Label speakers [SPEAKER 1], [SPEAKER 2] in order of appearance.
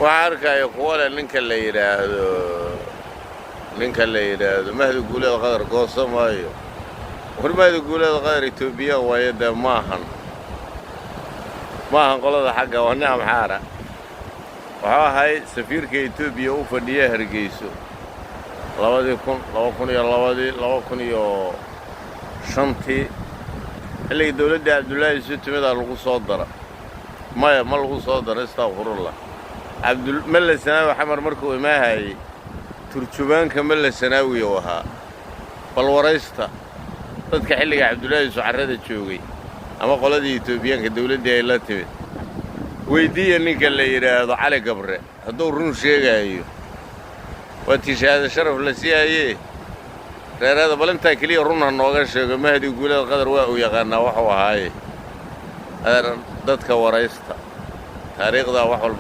[SPEAKER 1] Waxaa arkaya kuwa leh ninka la yidhaahdo Mahdi Guuleed Qadar gooso maayo. War, Mahdi Guuleed Qadar Etoobiyaan waayo. Dee maahan, maahan qolada xagga, waa nin Amxaara. Wuxuu ahay safiirka Etoobiya u fadhiya Hargeyso 2000, 2002-dii, 2005-tii, xilligii dowladdii Cabdullaahi isu timidaa lagu soo dara. Maya, ma lagu soo daro, istakfurullah. Cabdulmelle Sanaawi Xamar markuu imaahayey, turjubaanka Melle Sanaawi uu ahaa. Bal waraysta dadka xilliga Cabdullaahi Yuusuf carrada joogay ama qoladii Etoobiyaanka dowladdii ay la timid. Weyddiiya ninka la yidhaahdo Cali Gabre hadduu run sheegaayo. Waa tii shahaado sharaf la siiyayee reereeda. Bal intaa keliya run ha nooga sheego. Mahdi Guuleed Qadar waa uu yaqaanaa waxuu ahaaye. Dadka waraysta, taariikhdaa wax walba.